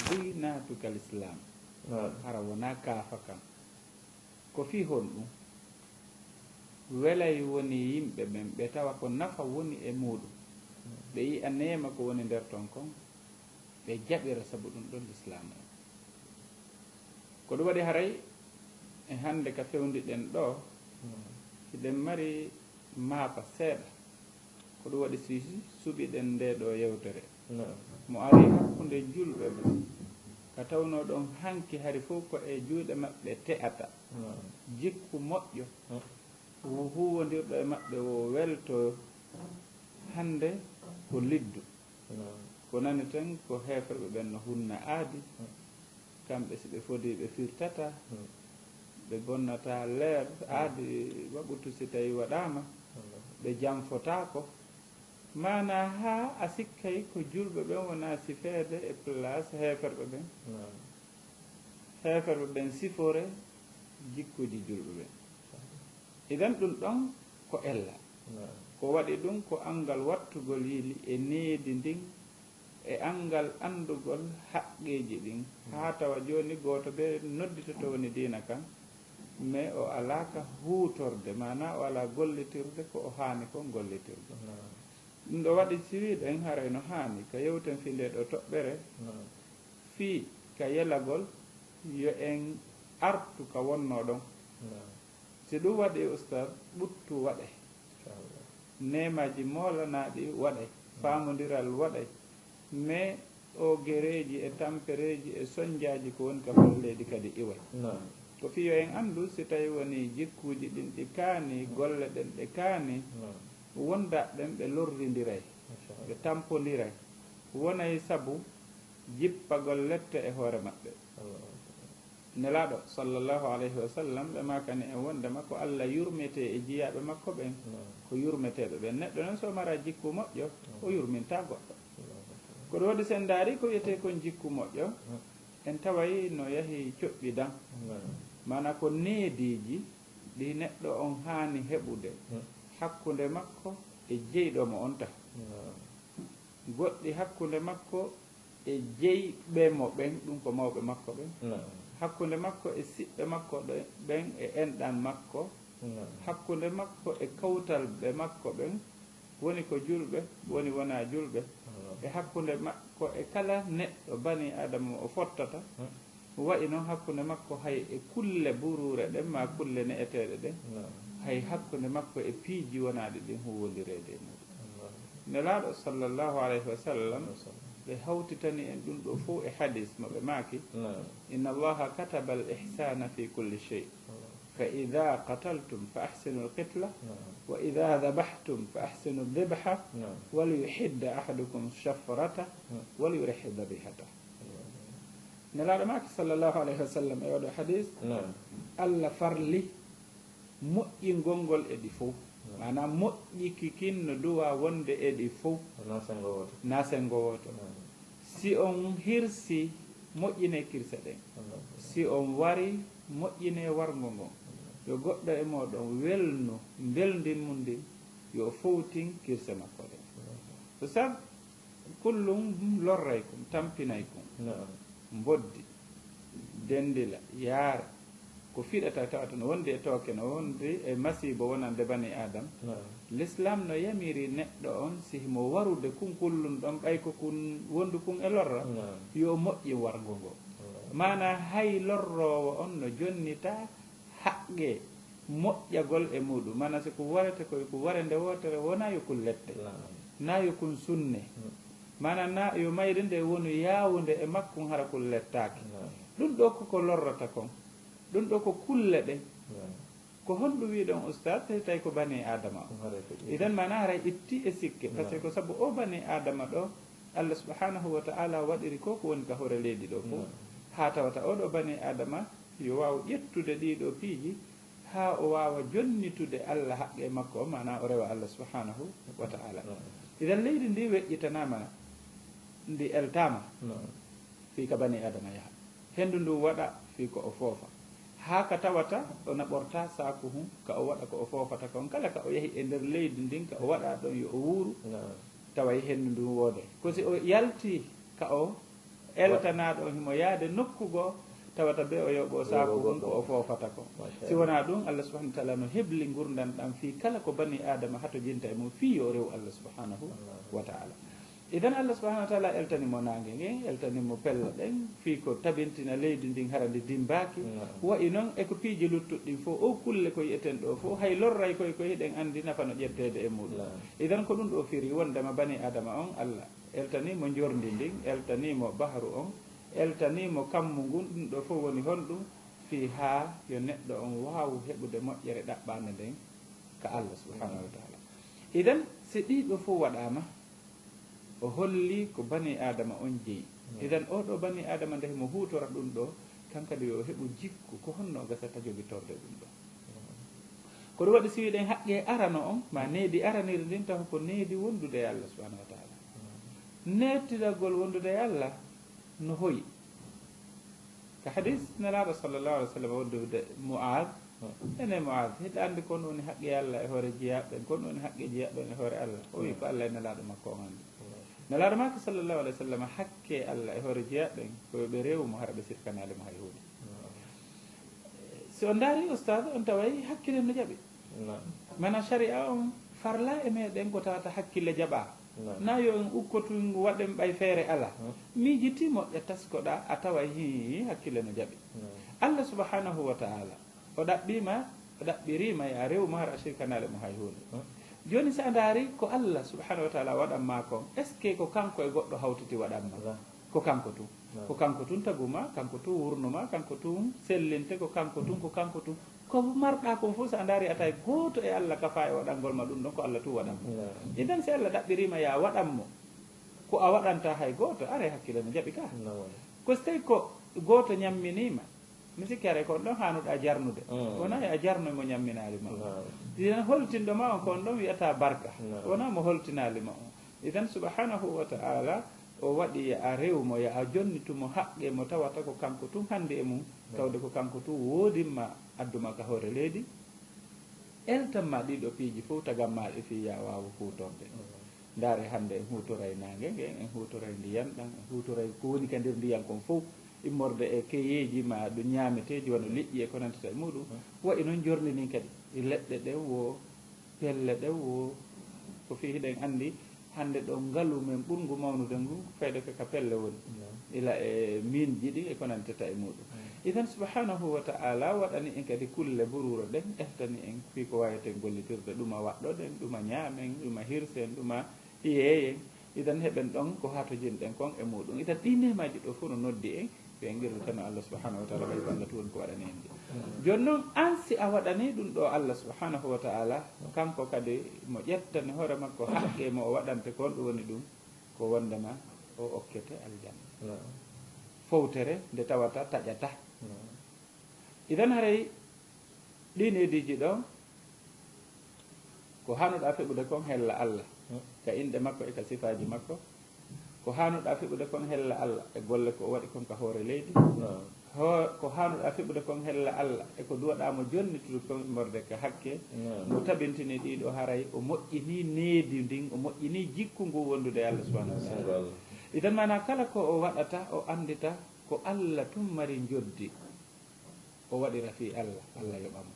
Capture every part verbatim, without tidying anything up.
Ɓuri naatuka lislaam. Naam. Hara wonaa kaafa kan. Ko fii honɗum? Welay woni yimɓe ɓen, ɓe tawa ko nafa woni e muuɗum. Ɓe yi'a neema ko woni nder ton kon, ɓe jaɓira sabu ɗum ɗon lislaamu on. Ko ɗum waɗi haray e hannde ka fewndiɗen ɗoo, hiɗen mari maafa seeɗa. Ko ɗum waɗi si suɓiɗen ndee ɗoo yewtere. Naam. Mo ari hakkunde julɓe ɓen, ka tawnoo ɗon hanki hari fof ko e juuɗe maɓɓe te'ata. Naam. Jikku moƴƴo, hmm, hu-, huuwondirɗo e maɓɓe wo welto hannde ko liddu. Naam. Ko naneten ko heeferɓe ɓen no hunna aadi. Hmm. Kamɓe si ɓe fodii ɓe firtata, hmm, ɓe bonnata leer, hmm, aadi waɓutu si tawi waɗaama, hmm, ɓe janfotaako. Maanaa haa a sikkay ko julɓe ɓen wona sifeede e place heeferɓe ɓen. Hmm. Heeferɓe ɓen sifore jikkuuji julɓe ɓen. Idan ɗum ɗon ko ella. Naam. Ko waɗi ɗum ko anngal wattugol yili e needi ndin e anngal anndugol haqqeeji ɗin. Haa tawa jooni gooto ɓe nodditoto woni diina kan, mais o alaa ka huutorde, maanaa o alaa gollitirde ko o haani kon gollitirde. Naam. Ɗum ɗo waɗi si wiɗen haray no haani ka yewten fii ndee ɗoo toɓɓere, naam, fii ka yelagol yo en artu ka wonnoo ɗon. Naam. Si ɗum waɗi, Ustaad, ɓuttu waɗay. Inchallah. Neemaaji moolanaaɗi waɗay. Faamondiral waɗay. Mais o gereeji e tampereeji e sonjaaji ko woni ka hoore leydi kadi iway. Naam. Ko fii yo en anndu si tawi woni jikkuuji ɗin ɗi kaani, golle ɗen ɗe kaani, naam, wonda ɓen ɓe lorrindiray, inchallah, ɓe tampondiray. Wonay sabu jippagol lette e hoore maɓɓe. Allahu akbar. Nelaaɗo, sallallahu alayhi wa sallam, ɓe maakani en wondema ko Alla yurmetee e jiyaaɓe makko ɓen, naam, ko yurmeteeɓe ɓen. Neɗɗo non, so mara jikku moƴƴo, naam, o yurminta goɗɗo. Allahu akbar. Ko ɗum waɗi, si en ndaari ko wiyetee kon jikku moƴƴo, naam, en taway no yahi coɓɓi dan. Naam. Maanaa ko neediiji ɗi neɗɗo on haani heɓude, naam, hakkunde makko e jeyɗo mo on tah. Naam. Goɗɗi hakkunde makko e jeyɓe mo ɓen, ɗum ko mawɓe makko ɓen. Naam. Hakkunde makko e siɓɓe makko ɗe-, ɓen e enɗan makko. Naam. Hakkunde makko e kawtal ɓe makko ɓen, woni ko julɓe, woni wonaa julɓe. Naam. E hakkunde makko e kala neɗɗo bani Aadama mo o fottata. Hmm. Wa'i non hakkunde makko hay e kulle buruure ɗen maa kulle ne'eteeɗe ɗen, naam, hay hakkunde makko e piiji wonaaɗi ɗin huuwondireede e muuɗum. Allahu. Nelaaɗo sallallahu alayhi wa sallam, wa sallam, ɓe hawtitani en ɗum ɗo fow e hadis mo ɓe maaki, naam, "Inna Allaha kataba al ihsana fi kulli shay." Allahu. "Fa idha qataltum fa ahsinu al qitla, naam, wa idha dhabahtum fa ahsinu dhibha, naam, wal yuhidda ahadukum shafrata, naam, wal yurih dhabihata." Nelaaɗo maaki, sallallahu alayhi wa sallam, e oɗo hadis, naam, Allah farli moƴƴingol ngol e ɗi fow. Naam. Maanaam, moƴƴiki kin no duwa wonde e ɗi fow. Naa senngo wooto. Naa senngo wooto. Naam. Si on hirsi, moƴƴinee kirse ɗen. Allahu akbar. Si on wari, moƴƴinee warngo ngon. Yo goɗɗo e mooɗon welnu mbelndi mun ndin, yo o fowtin kirse makko ɗen. Allahu akbar. Ustaz, kullum lorray kun, tampinay kun. Naam. Mboddi, denndila, yaara, ko fiɗata tawata no wondi e tooke, no wondi e masiibo wonande bani Aadam. Naam. Lislaam no yamiri neɗɗo on, si himo warude kun kullum ɗon, ɓay ko kun wondu kun e lorra, naam, yo moƴƴin warngo ngo. Naam. Maanaa, hay lorroowo on no jonnita haqqe moƴƴagol e muuɗum. Maanaa, si ko warete ko yo ko warende wootere, wonaa yo kun lette. Naam. Naa yo kun sunne. Hmm. Maanaa, naa yo mayde nde wonu yaawunde e makkun hara kun lettaaki. Naam. Ɗum ɗoo ko ko lorrata kon. Ɗum ɗoo ko kulle ɗen. Naam. Ko honɗum wi'ɗon, Ustaz, tawi, tawi ko bani Aadama on? Haray ko ɗum. Idan, maanaa haray itti e sikke. Naam. Parce que ko sabu o bani Aadama ɗo, Allah subhanahu wa ta'ala waɗiri ko ko woni ka hoore leydi ɗo fow. Naam. Haa tawata oɗo bani Aadama yo waaw ƴettude ɗii ɗoo piiji, haa o waawa jonnitude Allah haqqe makko on, maanaa o rewa Allah subhanahu wa ta'ala. Naam. Idan leydi ndi weƴƴitanaama, ndi eltaama, naam, fii ka bani Aadama yaha. Henndu ndu waɗa fii ko o foofa. Haa ka tawata o naɓorta saaku hun, ka o waɗa ko o foofata kon. Kala ka o yahi e nder leydi ndin, ka o waɗa ɗon yo o wuuru, naam, taway henndu ndun wooday. Ko si o yalti ka o Eltanaaɗo on himo yaade nokku goo, tawata be o yoɓoo saaku mum ko o foofata kon. Si wonaa ɗum, Allah subhanahu wa taala no hebli ngurndan ɗan fii kala ko bani Aadama hatojinta e mum fii yo o rewu Allah subhanahu wa taala. Idan Allah subhanahu wa taala eltani mo naange ngen, eltani mo pelle ɗen, fii ko tabintina leydi ndin hara ndi dimbaaki. Wa'i non e ko piiji luttuɗi ɗin fow, o kulle ko yi'eten ɗoo fow, hay lorray koy ko hiɗen anndi nafa no ƴetteede e muɗum. Idan ko ɗum ɗoo firi wondema bani Aadama on Allah eltanii mo njorndi ndin, eltanii mo bahru on, eltanii mo kammu ngun, ɗum ɗoo fow woni honɗum? Fii haa yo neɗɗo on waawu heɓude moƴƴere ɗaɓɓaande nden ka Allah subhanahu wa taala. Idan si ɗii ɗoo fow waɗaama, o holli ko bani Aadama on jeyi. Idan oo ɗoo bani Aadama nde himo huutora ɗum ɗoo, kan kadi yo o heɓu jikku ko honno o gasata jogitorde ɗum ɗoo. Ko ɗum waɗi si wiɗen haqqee arano on, ma needi araniri ndin, taw ko needi wondude e Allah subhanahu wa taala. Neetiragol wondude e Allah no hoyi? Ka hadis Nelaaɗo sallallahu alaihi wa sallam wondude Mu'aaz, ene Mu'aaz, hiɗa anndi kon woni haqqe Allah e hoore jiyaaɓe ɓen, kon woni haqqe jiyaaɓe ɓen e hoore Allah? O wi ko Allah e Nelaaɗo makko on anndi. Nelaaɗo maaki sallallahu alaihi wa sallam, haqqe Allah e hoore jiyaaɓe ɓen ko yo ɓe rewu mo hara ɓe sirkanaali mo hay huunde. Si on ndaari ustaad, on taway hakkille no jaɓi. Mana sharia on farla e meɗen ko tawata hakkille jaɓa. Na yo en ukkotu waɗen ɓay feere ala. Miijiti moƴƴa taskoɗa a taway hi hakkille no jaɓi. Allah subhanahu wa ta'ala o ɗaɓɓima, o ɗaɓɓirima e a rewu mo har a shirkanaale mo hay huunde. Joni si a ndaari ko Allah subhanahu wa ta'ala waɗan ma kon, est ce que ko kanko e goɗɗo hawtiti waɗan ma? Ko kanko tun. Ko kanko tun taguma, kanko tun wurnuma, kanko tun sellinte, ko kanko tun, ko kanko tun. Ko marɗa kon fof, so a ndaari a tawi gooto e Allah kafa e waɗangol ma ɗum ɗon, ko Allah tun waɗan mo. Idan si Allah ɗaɓɓirima ya waɗan mo ko a waɗanta hay gooto, are hakkille no jaɓi ka. Ko so tawi ko gooto ñamminima, mi sikki haray ko on ɗon haanuɗa jarnude. Wona yo a jarnoy mo ñamminaali ma. Idan holtinɗo ma on ko on ɗon wi'ata barka. Wona mo holtinaali ma on. Idan subhanahu wa ta'ala o waɗi ya a rew mo, ya a jonnitu mo haqqe mo tawata ko kanko tun hande e mum, tawde ko kanko tun woodimma adduma ka hoore leydi. Eltan ma ɗiɗo piiji fof, tagan ma ɗi fii ya waawu huutorde. Ndaare hande en huutoray naange ngen, en huutoray ndiyan ɗan, en huutoray ko woni ka nder ndiyan kon fof, immorde e keyeeji ma ɗo ñaameteeji wano liƴƴi e ko nantata e muɗum. Wa'i non jorndi ndin kadi, e leɗɗe ɗen wo, pelle ɗen wo, ko fii hiɗen anndi hande ɗo ngalu men ɓurngu mawnude ngu, fayde ko ka pelle woni. Ila e miinji ɗin e ko nantata e muɗum. Idan subhanahu wa ta'ala waɗani en kadi kulle buruure ɗen, eltani en fii ko waaweten gollitirde, ɗuma waɗɗoɗen, ɗuma ñaamen, ɗuma hirsen, ɗuma yeeyen. Idan heɓen ɗon ko hatojinɗen kon e muɗum. Idan ɗi neemaaji ɗo fof no noddi en, ɓe en qirritano Allah subhanahu wa ta'ala, ɓay ko Allah tun woni ko waɗani en ɗi. Jooni non, an si a waɗani ɗum ɗo Allah subhanahu wa ta'ala, kanko kadi mo ƴettani hoore makko haqqe mo o waɗante kon, ɗum woni ɗum ko wondema o okkete aljanna. Fowtere nde tawata taƴata. Idan haray ɗi neediiji ɗo, ko hanuɗa feɓude kon hella Allah, ka inɗe makko e ka sifaaji makko. Ko hanuɗa feɓude kon hella Allah e golle ko o waɗi kon ka hoore leydi. Ho-, ko hanuɗa feɓude kon hella Allah e ko duwaɗa mo jonnitude kon immorde ka hakke. Mo tabintini ɗiɗo haray o moƴƴini needi ndin, o moƴƴini jikku ngu wondude e Allah subhanahu wa ta'ala. Idan mana kala ko o waɗata, o andita ko Allah tun mari njoddi. O waɗira fii Allah, Allah yoɓa mo.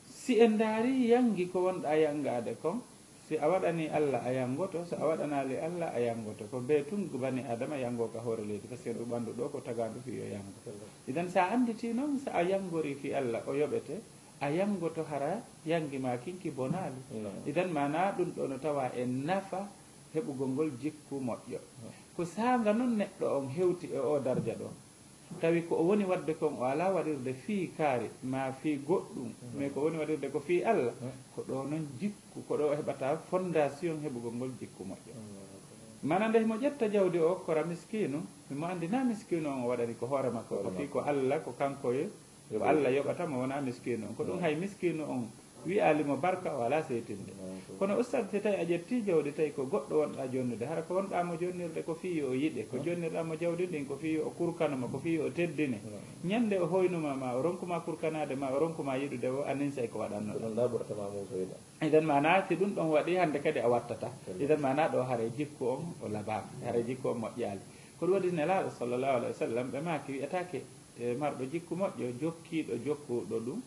Si en ndaari yangi ko wonɗa yangaade kon, si a waɗani Allah a yangoto, so a waɗanaali Allah a yangoto. Ko bee tun ko bani Adama yango ka hoore leydi, parce que ndu ɓandu ɗo ko tagaandu fii yo yango. Idan sa anditi non, sa a yangori fii Allah o yoɓete, a yangoto hara yangi ma kinki bonaali. Idan mana ɗum ɗo no tawa e nafa heɓugol ngol jikku moƴƴo. Ko saanga non neɗɗo on hewti e o darja ɗo. Tawi ko o woni waɗde kon, o alaa waɗirde fii kaari, maa fii goɗɗum, mais ko woni waɗirde ko fii Allah, ko ɗo non jikku, ko ɗo o heɓata fondation heɓugol ngol jikku moƴƴo. Mana nde himo ƴetta jawdi o okkora miskiinu, himo anndi na miskiinu on o waɗani ko hoore makko, ko fii ko Allah, ko kanko e, ko Allah yoɓata mo, wona miskiinu on. Ko ɗum hay miskiinu on wi'aali mo barka, o alaa seytinde. Kono ustad, si tawi a ƴetti jawdi, tawi ko goɗɗo wonɗa jonnude, hara ko wonɗa mo jonnirde ko fii yo o yiɗe, ko jonnirɗa mo jawdi ndin ko fii yo o kurkano ma, ko fii yo o teddine. Ñande o hoynuma ma, o ronkuma kurkanaade ma, o ronkuma yiɗude o, anin say ko waɗannoɗa. Idan mana si ɗum ɗon waɗi, hande kadi a wattata. Idan mana ɗo haray jikku on o labaama, haray jikku on moƴƴaali. Ko ɗum waɗi Nelaaɗo sallallahu alaihi wasallam, ɓe maaki, wi'ataake, e, marɗo jikku moƴƴo, jokkiiɗo jokkuɗo ɗum,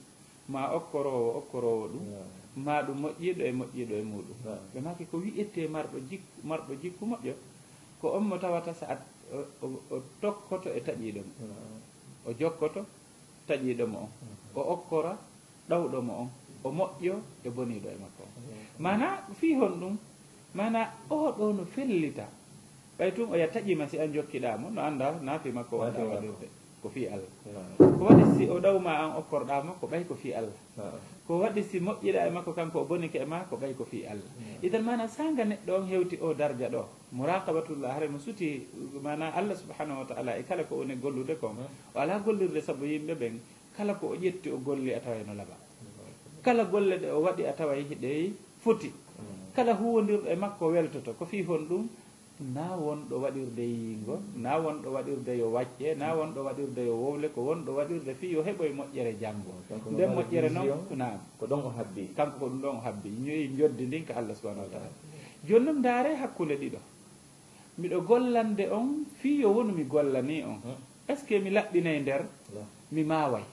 ma okkoroowo okkoroowo ɗum, ma ɗum moƴƴiiɗo e moƴƴiiɗo e muuɗum. Ɓe maaki, ko wi'etee marɗo jikku, marɗo jikku moƴƴo, ko on mo tawata sa a, o, o, o tokkoto e taƴiiɗo mo. O jokkoto taƴiiɗo mo on. O okkora ɗawɗo mo on. O moƴƴo e boniiɗo e makko on. Maanaa, fii honɗum? Maanaa, oo ɗoo no fellita. Ɓay tun o ya taƴiima, si an jokkiɗaa mo, no anndaa naa fii makko wonɗaa waɗirde. Ko fii Alla. Ko waɗi si o ɗawmaa an okkorɗaa mo, ko ɓay ko fii Alla. Ko waɗi si moƴƴiɗaa e makko kanko o bonike e maa, ko ɓay ko fii Alla. Idan maanaa saanga neɗɗo on hewti oo darja ɗoo, muraqabatullah, haray mo suti, maanaa Alla subhanahu wa ta'ala e kala ko woni gollude kon. O alaa gollirde sabu yimɓe ɓen, kala ko o ƴetti o golli a taway no laba. Kala golle ɗe o waɗi a taway hiɗey foti. Kala huwondirɗo e makko weltoto. Ko fii honɗum? Naa wonɗo waɗirde yiingo, naa wonɗo waɗirde yo wacce, naa wonɗo waɗirde yo wowle, ko wonɗo waɗirde fii yo heɓoy moƴƴere janngo. Nden moƴƴere non, naam. Ko ɗon o habbi. Kanko ko ɗum ɗon o habbi. Ñoyi njoddi ndin ka Allah subhanahu wa ta'ala. Jooni non ndaare hakkunde ɗiɗo. Miɗo gollande on fii yo wonu mi gollanii on. Est-ce que mi laɓɓinay nder? Mi maaway.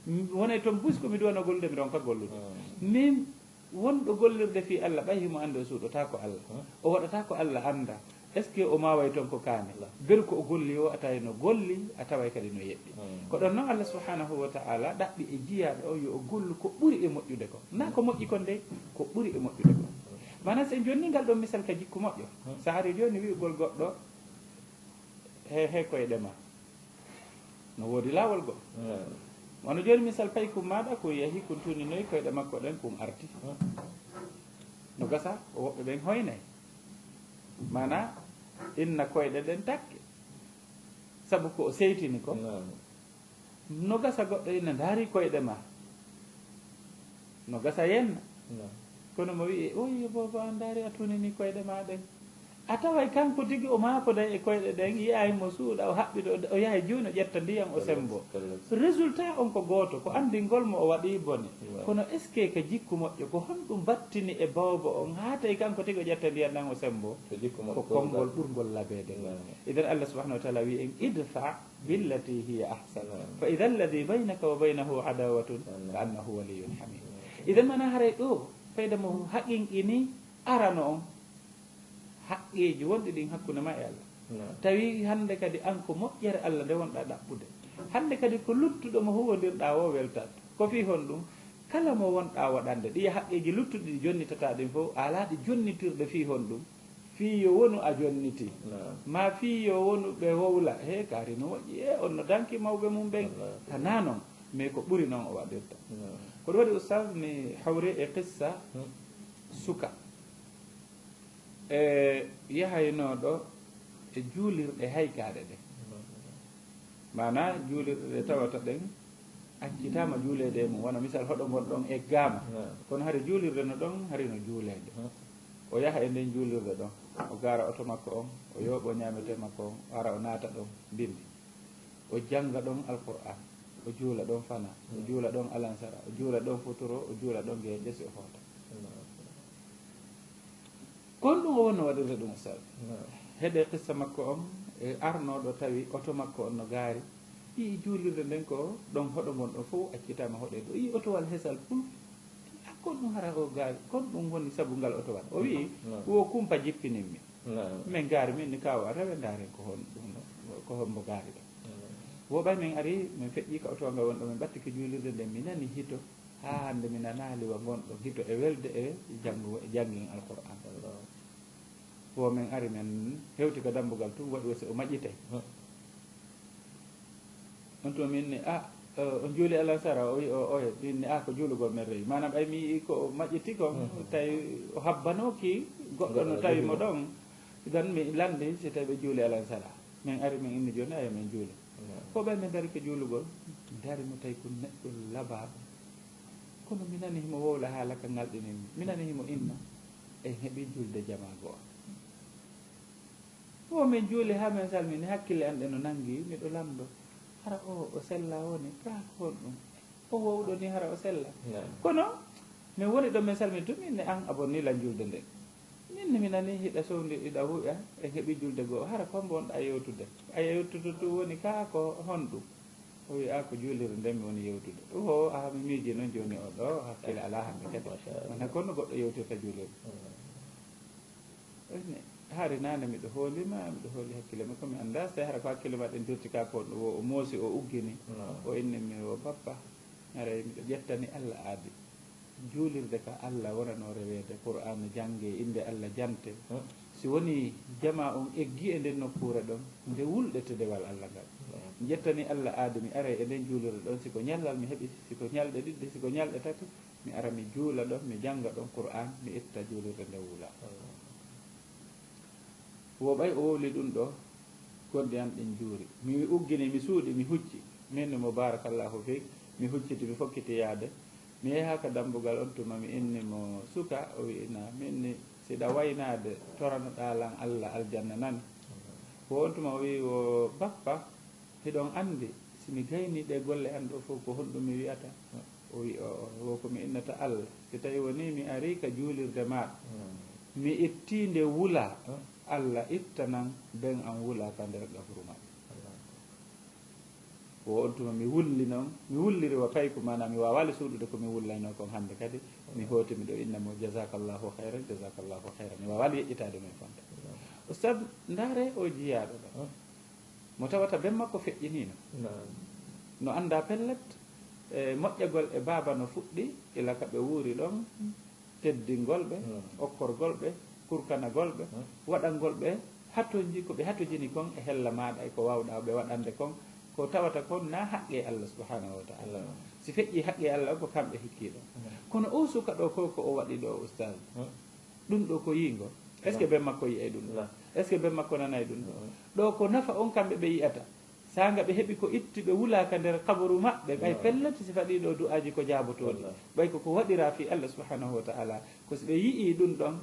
M-, wonay toon bus ko mi duwanoo gollude, mi ronka gollude. Min wonɗo gollirde fii Allah, ɓay himo anndi o suuɗotaako Allah. O waɗataako Allah annda. Est-ce que o maaway toon ko kaane? Beru ko o golli o, a taway no golli, a taway kadi no yeɗɗi. Ko ɗon non Allah subhanahu wa ta'ala ɗaɓɓi e jiyaaɗo o yo o gollu ko ɓuri e moƴƴude ko. Naa ko moƴƴi kon dey, ko ɓuri e moƴƴude ko. Maanaa, si en jonni ngal ɗon misal ka jikku moƴƴo, sa ari jooni wi'ugol goɗɗo, he, he koyɗe ma. No woodi laawol goo. Wano jooni misal, paykum maaɗa kun yahi, kun tuninoyi koyɗe makko ɗen, kun arti. No gasa, ko woɓɓe ɓen hoynay. Maanaa, inna koyɗe ɗen takke. Sabu ko o seytini ko. No gasa goɗɗo inna ndaari koyɗe ma. No gasa yenna. Kono mo wi'i, "Oy, boobo, an ndaari a tunini koyɗe ma ɗen." A taway kanko tigi o maakoday e koyɗe ɗen, yi'ay mo suuɗa, o haɓɓito, o yahay juuno ƴetta ndiyan, o sembo. Résultat on ko gooto, ko anndingol mo o waɗi bone. Kono est-ce que ka jikku moƴƴo, ko honɗum battini e boobo on, haa tawi kanko tigi o ƴetta ndiyan ɗan o sembo? Ko konngol ɓurngol labeede ngol. Idan Allah subhanahu wa ta'ala wi'i en, "Idfa billati hiya ahsan. Fa idha alladhi baynaka wa baynahu adawatun ka annahu waliyyun hamim." Idan maanaa haray ɗoo, fayda mo haqiiqini arano on. Haqqeeji wonɗi ɗin hakkunde ma e Allah. Tawi hannde kadi an ko moƴƴere Allah nde wonɗaa ɗaɓɓude. Hannde kadi ko luttuɗo mo huwondirɗaa woo weltat. Ko fii honɗum? Kala mo wonɗaa waɗande, ɗiya haqqeeji luttuɗi ɗi jonnitataa ɗin fow, a alaa ɗi jonnitirde fii honɗum? Fii yo wonu a jonniti. Maa fii yo wonu ɓe wowla. He, kaari no moƴƴi. E, on no danki mawɓe mum ɓen. Hanaa non. Mais ko ɓuri non o waɗirta. Ko ɗum waɗi, Ustaz, mi hawri e qissa suka. E yahaynooɗo e juulirɗe haykaaɗe ɗe. Maanaa juulirɗe ɗe tawata ɗen accitaama juuleede e mum. Wano misal, hoɗo ngon ɗon eggaama. Kono hari juulirde no ɗon, hari no juuleede. O yaha e nden juulirde ɗon. O gaara oto makko on, o yooɓo ñaametee makko on, o ara o naata ɗon, bimbi. O jannga ɗon Alqur'aan, o juula ɗon fana, o juula ɗon alansara, o juula ɗon futuro, o juula ɗon geeƴe si o hoota. Kon ɗum o wonno waɗirde ɗum, Ustaz. Heɗe qissa makko on, e arnooɗo tawi oto makko on no gaari. Yi'i juulirde nden ko ɗon hoɗo ngon ɗon fow accitaama hoɗe ɗo. Yi'i otowal hesal pul. A kon ɗum hara o gaari, kon ɗum woni sabu ngal otowal. O wi'i, wo kumpa jippinimmi. Min gaari min ni kawa rewe ndaaren ko hon, ɗum ɗo, ko hombo gaari ɗo. Wo ɓay min ari, min feƴƴi ka otowal ngal wonɗo, min ɓattike juulirde nden, mi nani hito. Haa hannde mi nanaali wa ngonɗo hito e welde e janngu-, e janngin Alqur'aan. Wo min ari min hewti ka dambugal tun, waɗi wo si o maƴitay. On tuma min ni, "A, eh, on juuli alansara?" O wi, "O, oye." Min ni, "A, ko juulugol min rewi." Maanaam, ɓay mi yi'i ko o maƴƴiti kon, tawi o habbanooki goɗɗo no tawi mo ɗon. Idan mi lanndi si tawi ɓe juuli alansara. Min ari min inni jooni, ayo min juuli. Ko ɓay min dari ko juulugol, mi dari mo tawi ko neɗɗo labaaɗo. Kono mi nani himo wowla haala ka ngalɗinimmi. Mi nani himo inna, en heɓi julde jamaa go'o. Wo min juuli haa min salmini, hakkille an ɗe no nanngi, miɗo lanndo. Hara o, o sella woni, kaa ko honɗum? O wowɗo ni hara o sella. Kono min woni ɗo min salmini tun, min ne an a bonni lan julde nden. Min ne mi nani hiɗa sowndi, hiɗa huya, en heɓi julde goo. Hara ko hombo wonɗa yewtude? A yewtude tun woni ka ko honɗum? O wi'a ko juulirde nden mi woni yewtude. O, a, mi miiji noon jooni o ɗo, hakkille alaa hannde kadi. Machallah. Wona kono goɗɗo yewtirta juulirde. Mm. Ene, hari naane miɗo hooli ma, miɗo hooli hakkille ma, ko mi anndaa, so tawi hara ko hakkille ma ɗen dirti ka ko o, o moosi, o uggini, mm, o inni mi, o bappa, haray miɗo ƴettani Allah aadi. Juulirde ka Allah wonano reweede, Qur'aana janngee, innde Allah jantee. Mm. Si wonii jamaa on eggii e nden nokkuure ɗon, nde wulɗete dewal Allah ngal. Mm. Mi ƴettani Allah aadi mi aray e nden juulirde ɗon, si ko ñallal mi heɓi, si ko ñalɗe ɗiɗi, si ko ñalɗe tati, mi ara mi juula ɗon, mi jannga ɗon Qur'aan, mi itta juulirde nden wula. Mm. Wo ɓay o wowli ɗum ɗo, gonɗi an ɗin juuri. Mi uggini, mi suuɗi, mi hucci. Mi inni mo, "Baarakallahu fiik." Mi hucciti, mi fokkiti yaade. Mi yehi haa ka dambugal on tuma, mi inni mo, "Suka?" O wi'i, "Naa." Mi inni, "Si ɗa waynaade, toranoɗaa lan Allah aljanna nani?" Wo on tuma o wi'i, "Wo bappa, hiɗon anndi, si mi gaynii ɗee golle an ɗoo fow, ko honɗum mi wi'ata?" O wi'i, "O, o, wo ko mi innata Allah, si tawi wonii mi arii ka juulirde maaɗa, mi ittii nde wulaa, Allah ittanan ben an wulaa ka nder gafuru maɓɓe." Wo on tuma mi wulli non, mi wulliri wa payku, maanaa mi waawaali suuɗude ko mi wullaynoo kon hannde kadi. Mi hooti miɗo inna mo, "Jazakallahu khayran, jazakallahu khayran." Mi waawaali yeƴƴitaade mo e fonta. Ustad, ndaare o jiyaaɗo ɗo. Mo tawata ben makko feƴƴiniino. Naam. No anndaa pellet, e moƴƴagol e baaba no fuɗɗi, ila ka ɓe wuuri ɗon, teddingol ɓe, hmm, okkorgol ɓe, kurkanagol ɓe, hmm, waɗangol ɓe hatonji, ko ɓe hatojini kon e hella maaɗa, e ko waawɗaa ɓe waɗande kon, ko tawata kon naa haqqee Allah subhanahu wa ta'ala. Hmm. Si feƴƴii haqqee Allah, ko kamɓe hikkii ɗon. Hmm. Kono o suka ɗo, ko, ko o waɗi ɗo, ustaz, hmm, ɗum ɗo ko yiingo? Est-ce que, hmm, ben makko yi'ay ɗum ɗo? Est-ce que ben makko nanay ɗum ɗo? Hmm. Ɗo ko nafa on kamɓe ɓe yi'ata. Saanga ɓe heɓi ko itti ɓe wulaa ka nder kaburu maɓɓe, ɓay, hmm, pellet si faɗii ɗo du'aaji ko jaabotooɗi. Wallahi. Ɓay ko ko waɗiraa fii Allah subhanahu wa ta'ala. Ko si ɓe yi'ii ɗum ɗon,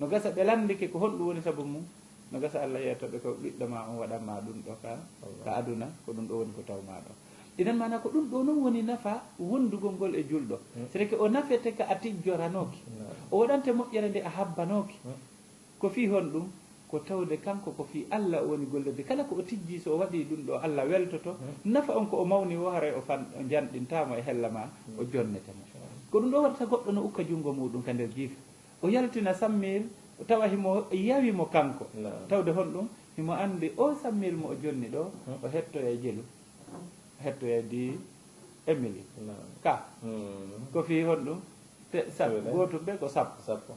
no gasa ɓe lanndike ko honɗum woni sabu mum, no gasa Allah yeeto ɓe ko ɓiɗɗo maa on waɗan maa ɗum ɗo ka, wallahi, ka aduna, ko ɗum ɗo woni ko taw maa ɗo. Idan maanaa ko ɗum ɗo non woni nafa wondugol ngol e julɗo. Hmm. C'est que o nafete ka a tijjoranooki. Hmm. O waɗante moƴƴere nde a habbanooki. Hmm. Ko fii honɗum? Ko tawde kanko ko fii Allah o woni gollirde. Kala ko o tijjii, so o waɗii ɗum ɗo, Allah weltoto. Hmm. Nafa on ko o mawni o, haray o fan-, o janɗintaa mo e hella maa, hmm, o jonnete mo. Hmm. Ko ɗum ɗo waɗata goɗɗo no ukka junngo muuɗum ka nder jiifa. O yaltina sammiil, tawa himo yawi mo kanko. Naam. Tawde honɗum? Himo anndi o sammiil mo o jonni ɗo, hmm, o hettoyay jelu. Hettoyay di Emily. Naam. Ka. Hmm. Ko fii honɗum? Te sab-, gootum ɓe ko sappo. Sappo.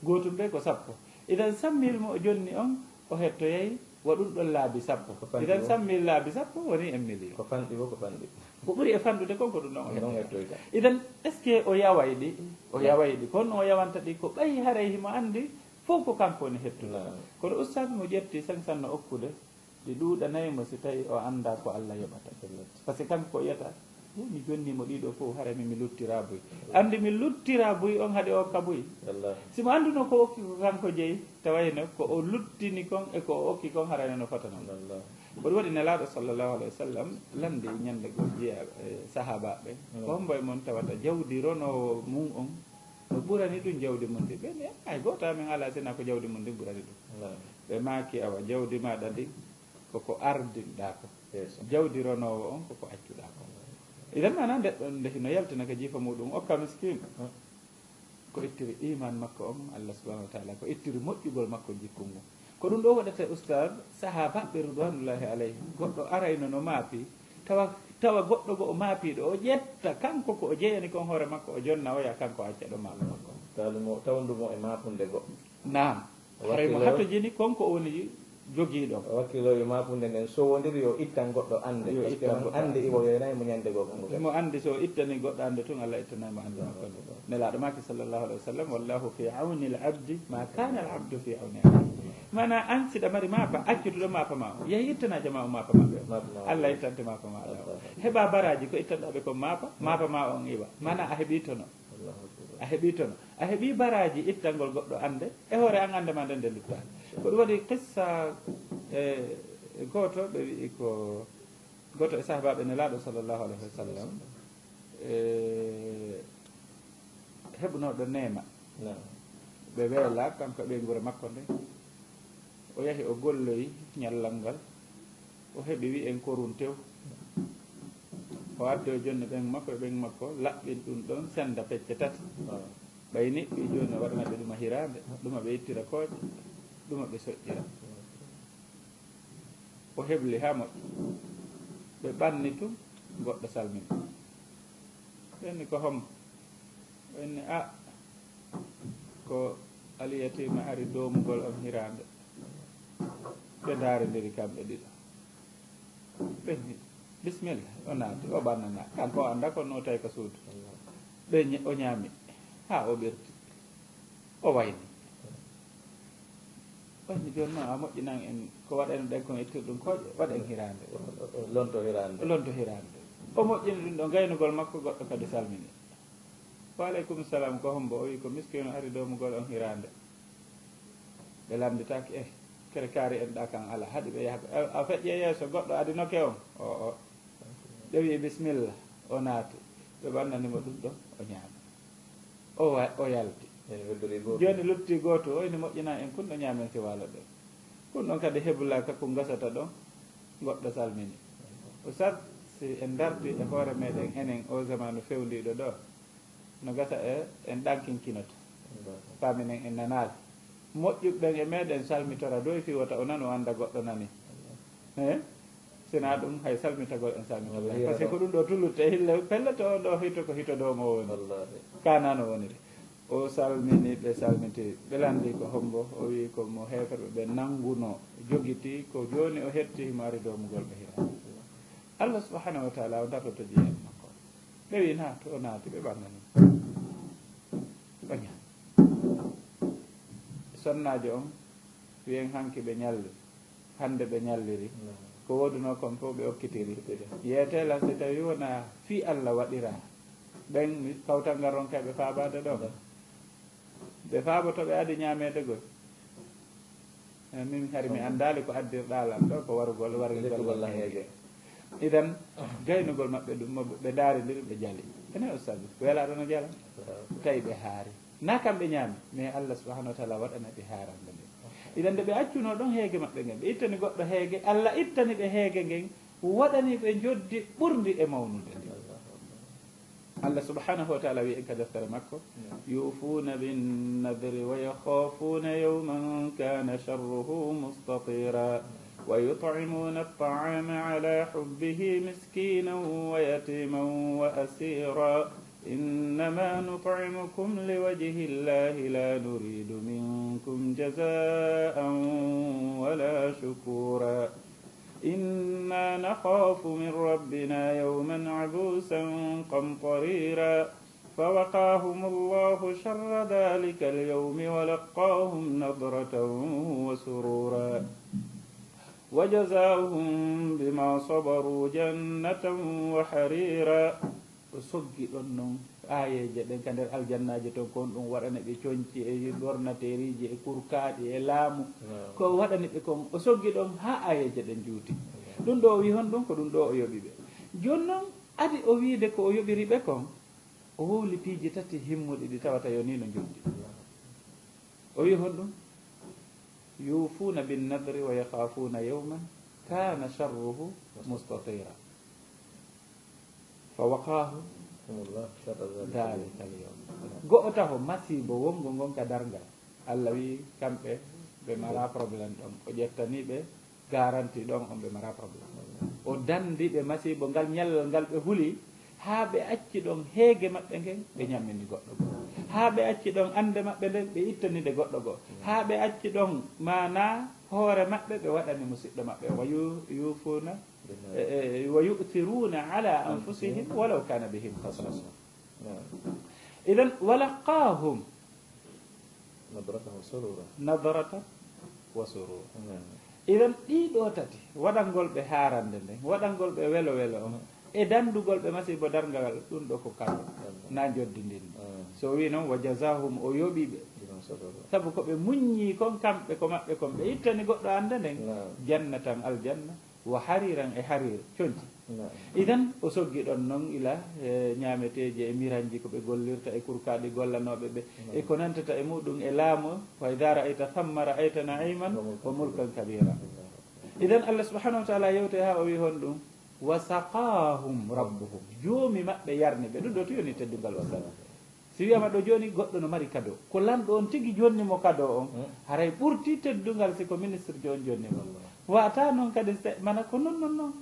Gootum ɓe ko sappo. Idan sammiil mo o jonni on, o hettoyay wa ɗum ɗon laabi sappo. Ko fanɗi. Idan o? Sammiil laabi sappo woni en miliyon. Ko fanɗi o, ko fanɗi. Ko ɓuri e fanɗude kon ko ɗum ɗon o hettoyta. Ɗon hettoyta. Idan, est-ce que o yaway ɗi? O yaway ɗi. Kono o yawanta ɗi ko ɓay haray himo anndi fow ko kanko woni hettude. Naam. Kono ustaz mo ƴetti cinq cents no okkude, ɗi ɗuuɗanay mo si tawi o anndaa ko Allah yoɓata. Parce que kanko ko yiyata, "Yo, mi jonnii mo ɗiɗo fow, haray mi, mi luttiraa buy." Anndi mi luttiraa buy on haɗi o okka buy. Wallahi. Si mo annduno ko okki ko kanko jeyi, tawayno ko o luttini kon e ko o okki kon haray no fota non. Wallahi. Ko ɗum waɗi Nelaaɗo sallallahu alayhi wa sallam lanndi ñannde goo jeyaa, e, sahaabaaɓe. Mm. Ko hombo e mon tawata jawdi ronoowo mum on no ɓurani ɗum jawdi mum ndi? Ɓe mbi'i, "Hay gooto amen alaa, sinaa ko jawdi mum ndin ɓurani ɗum." Wallahi. Ɓe maaki, "Awa, jawdi maaɗa ndin ko ko ardinɗaa ko. Yes. Jawdi ronoowo on ko ko accuɗaa ko." Idan maanaa nde ɗon nde hino yaltina ka jiifa muuɗum, okka miskiin. Hmm. Ko ittiri iimaan makko on, Allah subhanahu wa ta'ala, ko ittiri moƴƴugol makko jikkun ngun. Ko ɗum ɗo waɗata, ustaz, sahaabaaɓe ridwanullahi alayhim, goɗɗo arayno no maapi, tawa, tawa goɗɗo goo maapiiɗo, o ƴetta kanko ko o jeyani kon hoore makko, o jonna, o yaha kanko o acca ɗo maapi makko. Tawa mo, tawndu mo e maapunde goɗɗo. Naam. Haray mo hatojini kon ko o woni jogiiɗo. O wakkilo yo maafunde nden sowondiri, yo ittan goɗɗo annde. Yo ittan goɗɗo annde. Parce que man anndi iwo yoynayi mo ñande goo. Himo anndi so o ittani goɗɗo annde tun, Allah ittanay mo annde makko nden. Nelaaɗo maaki sallallahu alayhi wa sallam, "Wallahu fi awni al-abdi ma kana al-abdu fi awni akhihi." Maanaa an si ɗa mari maafa, accutuɗo maafa ma o. Yahi ittana jamaa o maafa maɓɓe o. Maafa ma o. Allah ittante maafa ma o. Heɓa baraaji ko ittanɗaa ɓe kon maafa, maafa ma on iwa. Maanaa a heɓii tono. Allahu akbar. A heɓii tono. A heɓii baraaji ittangol goɗɗo annde, e hoore an annde ma nden nde lutta. Ko ɗum waɗi qissa, e, e gooto, ɓe wi'i ko gooto e sahaabaaɓe Nelaaɗo sallallahu alayhi wa sallam, e, heɓunooɗo neema. Naam. Ɓe weela kanko e ɓeynguure makko nde. O yahi o golloyi ñallal ngal. O heɓi wi'en korun tew. O addi o jonni ɓeyngu makko e ɓeyngu makko, laɓɓin ɗum ɗon senda pecce tati. Ɓay ni ɓe jooni o waɗana ɓe ɗuma hiraande, ɗuma ɓe ittira kooƴe, ɗuma ɓe soƴƴira. O hebli haa moƴƴi. Ɓe ɓanni tun, goɗɗo salmini. Ɓe inni ko hombo? Ɓe inni, a, ko Aliyatiima ari doomugol on hiraande. Ɓe ndaarindiri kamɓe ɗiɗo. Ɓe inni, bisimilla, o naati, o ɓannana. Kanko o anndaa ko no tawi ka suudu. Ɓe ña-, o ñaami, haa o ɓerti. O wayni. Wayni jooni noon, a moƴƴinan en ko waɗayno ɗen kon, ittir ɗum kooƴe, waɗen hiraande. Lonto hiraande. Lonto hiraande. O moƴƴini ɗum ɗo, gaynugol makko, goɗɗo kadi salmini. Wa aleykum salam, ko hombo? O wi ko miskiino ari doomugol on hiraande. Ɓe lannditaaki, eh, kere kaari en ɗa kan ala, haɗi ɓe yaha. A, a feƴƴe yeeso, goɗɗo adinoke on? O, o. Ɓe wi bisimilla, o naati. Ɓe ɓannani mo ɗum ɗo, o ñaami. O wa-, o yalti. Ene weddori gooto. Jooni lutti gooto, o ene moƴƴina en kun ɗo ñaamen si waalo ɗen. Kun ɗon kadi hebulaaka kun gasata ɗon, goɗɗo salmini. Ustad, si en darti e hoore meɗen enen o zamanu fewndiiɗo ɗo, no gasa e en ɗankinkinoto. Faaminen en nanaali. Moƴƴuɓe ɓen e meɗen salmitora doy fii wota o nanu o annda goɗɗo nani. Eh? Sinaa ɗum hay salmitagol en salmitagol. Wallaahi. Parce que ko ɗum ɗo tulutte hille pellet on ɗo hito ko hito dow mo woni. Wallaahi. Ka nano woniri. O salmini ɓe salmiti. Ɓe lanndi ko hombo? O wi ko mo heeferɓe ɓe nannguno jogiti ko jooni o hetti himo ari doomugol ɓe hira. Allah subhanahu wa ta'ala o dartoto jeyal makko. Ɓe wi naatu, o naati, ɓe ɓannani. Ɓe ɓaña. Sonnaajo on, wi'en hanki ɓe ñalli, hannde ɓe ñalliri. Ko woodunoo kon fof ɓe okkitiri. Yeetee lan si tawi wonaa fii Allah waɗiraa. Ɓen mi kawtal ngal ronkay ɓe faabaade ɗo. Ɓe faaboto ɓe adi ñaameede goy. Eh, min hari mi anndaali ko addirɗaa lan ɗo, ko warugol, warugol lan heege. Idan, gaynugol maɓɓe ɗum, mo ɓe ndaarindiri, ɓe jali. Ene ustaadu, welaaɗo no jala? Tawi ɓe haari. Na kamɓe ñaami, mais Allah subhanahu wa ta'ala waɗana ɓe haarande nde. Idan, nde ɓe accunoo ɗon heege maɓɓe ngen, ɓe ittani goɗɗo heege, Allah ittani ɓe heege ngen, waɗani ɓe njoddi ɓurndi e mawnude ndi. Allah subhanahu wa ta'ala wi'i ka deftere makko, يوفون بالنذر ويخافون يوما كان شره مستطيرا ويطعمون الطعام على حبه مسكينا ويتيما وأسيرا إنما نطعمكم لوجه الله لا نريد منكم جزاء ولا شكورا إنا نخاف من ربنا يوما عبوسا قمطريرا فوقاهم الله شر ذلك اليوم ولقاهم نضرة وسرورا وجزاهم بما صبروا جنة وحريرا. O soggi ɗon non aayeeje ɗen ka nder aljannaaji ton, kon ɗum waɗani ɓe conci e ɓornateeriiji e kurkaaɗi e laamu. Ko o waɗani ɓe kon, o soggi ɗon haa aayeeje ɗen juuti. Ɗum ɗo o wi hon ɗum, ko ɗum ɗo o yoɓi ɓe. Jooni non, adi o wiide ko o yoɓiri ɓe kon, o wowli piiji tati himmuɗi ɗi tawata yo ni no njoɗɗi. O wi hon ɗum, يوفون بالنذر ويخافون يوما كان شره مستطيرا فوقاهم الله شر ذلك اليوم. Go'o taho masiibo wongo ngon ka darngal. Allah wi kamɓe ɓe mara problème ɗon. O ƴettani ɓe garanti ɗon on ɓe mara problème. O dandi ɓe masiibo ngal ñallal ngal ɓe huli, haa ɓe acci ɗon heege maɓɓe ngen, ɓe ñammini goɗɗo goo. Haa ɓe acci ɗon annde maɓɓe nden, ɓe ittani nde goɗɗo goo. Haa ɓe acci ɗon maanaa hoore maɓɓe, ɓe waɗani musiɗɗo maɓɓe. Wa yu-, yuufuuna, e, e, wa yu'thiruuna ala anfusihim walaw kaana bihim khasasa. Idan, wa laqaahum nadratan wa surura. Nadratan wa surura. Idan, ɗii ɗoo tati, waɗangol ɓe haarande nden, waɗangol ɓe welo welo on, e dandugol ɓe masiibo darngal, ɗum ɗo ko kado. Na njoddi ndin. So o wi noon, wa jazaahum, o yoɓi ɓe. Sabu ko ɓe muññi kon, kamɓe ko maɓɓe kon, ɓe ittani goɗɗo annde nden. Jannatan, aljanna, wa hariiran, e hariir, conci. Idan o soggi ɗon noon ila e ñaameteeji e miranji ko ɓe gollirta e kurkaaɗi gollanooɓe ɓe e ko nantata e muɗum e laamu. Wa ida ra'ayta thamma ra'ayta na'iman wa mulkan kabira. Idan Allah subhanahu wa taala yewte haa o wi honɗum? Wa saqahum rabbuhum, joomi maɓɓe yarni ɓe. Ɗum ɗo tu yoni teddungal o sala. Si wiyama ɗo jooni goɗɗo no mari kado, ko lanɗo on tigi jonni mo kado on, haray ɓurti teddungal si ko ministre jo on jonni mo. Wata noon kadi se mana ko non non non.